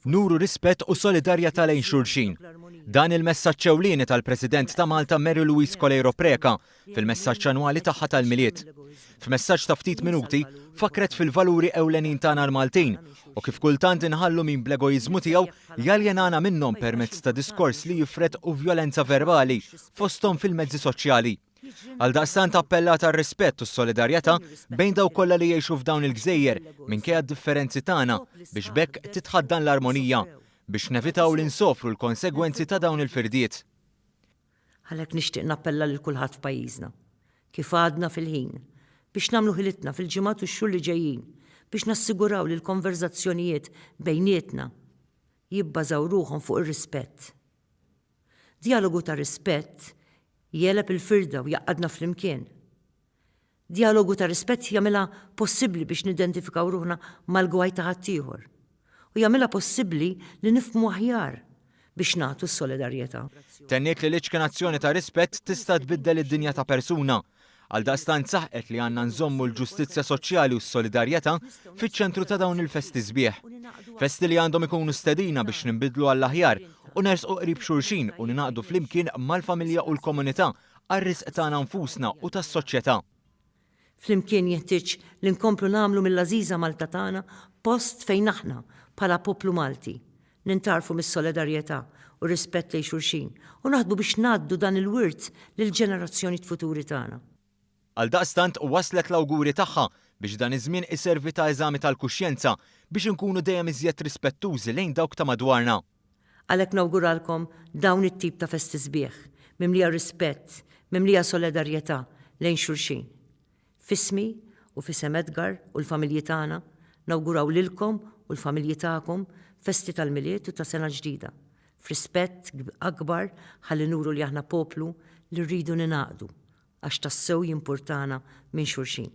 Nuru rispett u solidarjetà lejn xulxin. Dan il-messaġġ ewlieni tal-President ta' Malta Mary Louise Coleiro Preca fil-messaġġ annwali tagħha tal-Milied. F'messaġġ ta' ftit minuti, fakkret fil-valuri ewlenin tagħna l-Maltin u kif kultant inħallu min bl-egoiżmu tiegħu jaljenana minnhom permezz ta' diskors li jifred u vjolenza verbali, fosthom fil-mezzi soċjali. Għaldaqstant appellat għar-rispett u s-solidarjetà bejn dawk kollha li jgħixu f'dawn il-gżejjer minkejja d-differenzi tagħna biex b'hekk titħaddan l-armonija, biex nevitaw li nsofru l-konsegwenzi ta' dawn il-firdiet. Għalhekk nixtieq nappella lil kulħadd f'pajjiżna, kif għadna fil-ħin, biex nagħmlu ħilitna fil-ġimgħat u x-xhur li ġejjin biex nassiguraw li l-konverżazzjonijiet bejnietna jibbażaw ruħhom fuq ir-rispett. Djalogu ta' rispett jegħleb il-firda u jgħaqqadna flimkien. Djalogu ta' rispett jagħmilha possibbli biex nidentifikaw ruħna mal-gwaj ta' ħaddieħor u jagħmilha possibbli li nifhmu aħjar biex nagħtu s-solidarjetà. Tenniet li l-iċken azzjoni ta' rispett tista' tbiddel id-dinja ta' persuna. Għaldaqstant saħqet li għandna nżommu l-ġustizzja soċjali u s-solidarjetà fiċ-ċentru ta' dawn il-festi sbieħ. Festi li għandhom ikunu stedina biex ninbidlu għall-aħjar u nersqu qrib xulxin u ningħaqdu flimkien mal-familja u l-komunità għar-risq tagħna nfusna u tas-soċjetà. Flimkien jinħtieġ li nkomplu nagħmlu mill-għażiża Malta tagħna post fejn aħna, bħala poplu Malti, nintgħarfu mis-solidarjetà u r-rispett lejn xulxin u naħdmu biex ngħaddu dan il-wirt lill-ġenerazzjonijiet futuri tagħna. Għaldaqstant wasslet l-awguri tagħha biex dan iż-żmien iservi ta' eżami tal-kuxjenza biex inkunu dejjem iżjed rispettużi lejn dawk ta' madwarna. Għalhekk nawguralkom dawn it-tip ta' festi sbieħ, mimlija rispett, mimlija soledarjetà lejn xulxin. F'ismi u f'isem Edgar u l-familji tagħna, nawguraw lilkom u l-familji tagħkom festi tal-Milied u ta' Sena Ġdida, f'rispett akbar ħalli nuru li aħna poplu li rridu ningħaqdu għax tassew jimpurtana minn xulxin.